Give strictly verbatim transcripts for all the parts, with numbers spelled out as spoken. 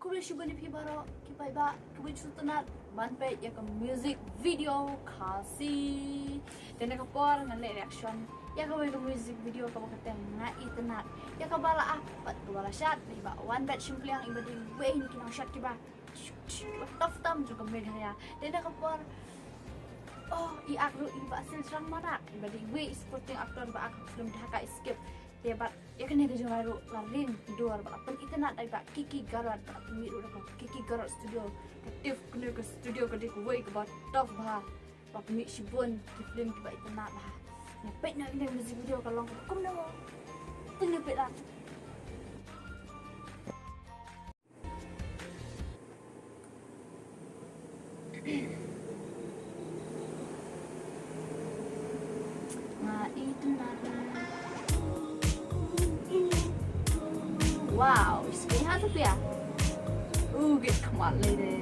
Khublei shibun ïa phi baroh ki paidbah kiba ju sngewtynnat ban peit ïa ka music video Khasi. Te na ka por ngan leh reaction ïa kawei ka music video kaba kyrteng Nga Itynnat. Ïa kaba la act bad kaba la shad da i Bah Wanbet Shympliang, iba dei uwei na ki nongshad kiba tough tam jong ka Meghalaya. Te na ka por, oh, i act ruh i Bah Siljrang Marak, iba dei uwei i supporting actor ba act ha ka film Dhaka Escape. Te bad ïa kane ka jingrwai ruh la ring dur bad la pynitynnat da i Bah Kiki Garod, bad la pynmih ruh da ka Kiki Garod Studio. Ka Tiff, kane ka studio ka dei kawei kaba tough bha. La pynmih shibun ki film kiba itynnat bha. Ngan peit noh ïa kane ka music video ka long kaba kumno. Peit noh, peit lah. Nga itynnat. Wow, iskanya tu pia. Uh, git khmat lei de.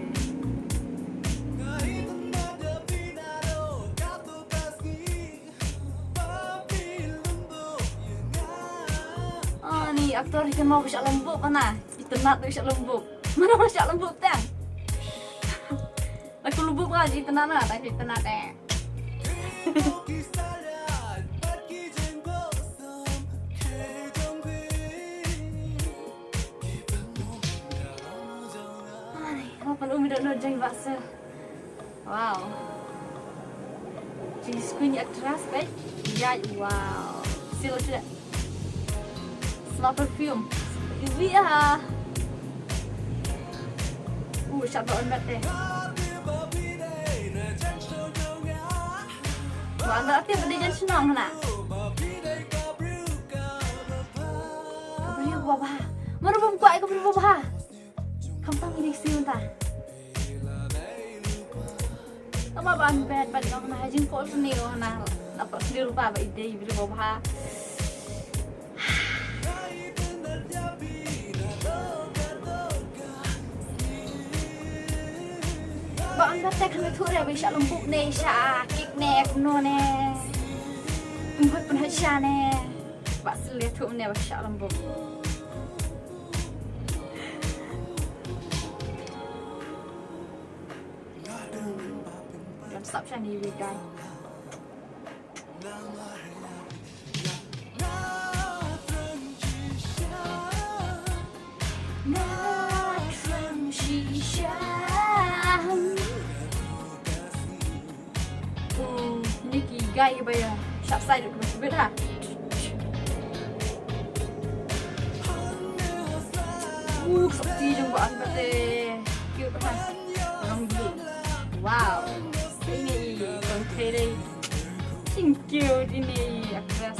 Ah, ni actor hi kan mau shah lembuk mana. Itynnat tu shah lembuk. Mana mau shah lembuk tang. Aku lembuk lah itynnat na, tak itynnat eh. Ai, apa lu midang lo jeng baksa. Wow. Jingïaskuin actress, baik? Ya, wow. Sila sila. Smell perfume. Iwi ah. Uh, shot ba on bat deh. Ba on bat deh, ba dei jan shnong na. Ka briew ba bha. Mano bym kwah ka briew ba bha. Khamtam ïa ki siew ta. Tama ba on bat, bat nong na ha jingphohsniew na, na phohsniew ruh ba i dei i briew ba bha. Ba on bat te kane tu re ba i shah lembuk ne, i shah kick ne, kumno ne. Pynhot pynhot sha ne. Ba sle tu ne ba i shah lembuk. Don sap sha ni wi guy. Oh, ni ki guy ba ïa shah sai duk bit ha. Uh, sakti jong ba on bat te. Cute ha. Long blue. Wow. Ini i kong kere. Thank you, ini i actress.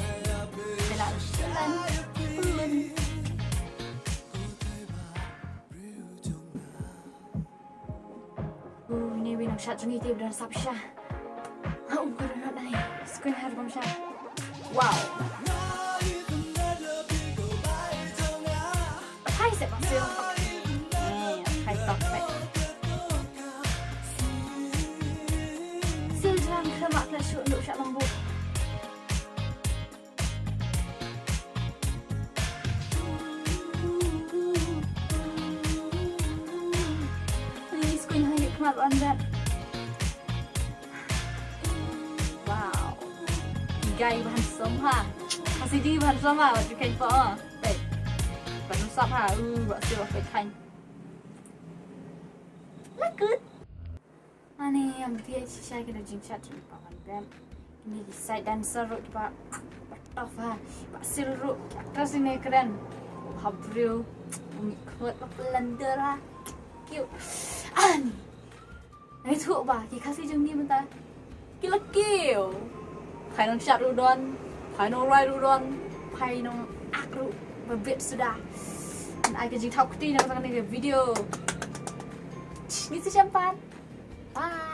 Bella Shan. Pulun. Uh, ini wi nang shot jong i te ba don sap sha. Ha, um, ka don not dai. Screen har bom sha. Wow. Hai se ba sil. Ni, hai tok pe. Sil jang khlem ak la shu ndu sha lambu. Please, Queen, how you come up on that? Wow. Guy handsome ha. Masih di handsome ha, what you can for. Hey. Handsome ha. Uh, what you what kind. Look good. Ani, ym dei shisha ki da jingchat jong Bah Wanbet. Kine ki side dancer ruh kiba, ba tough ha. Bah Sil ruh, ki actress ne kren. Ba briew. Umi khot ba pelander ha. Cute. Ani. Ngi thuh ba ki Khasi jong ngi mynta ki la kiew. Phai nongshad ruh don, phai nongrwai ruh don, phai nongak ruh ba bit suda. Ai ka jingthaw kti na ka tang ka video. Ngi sa ïashem pat. Bye.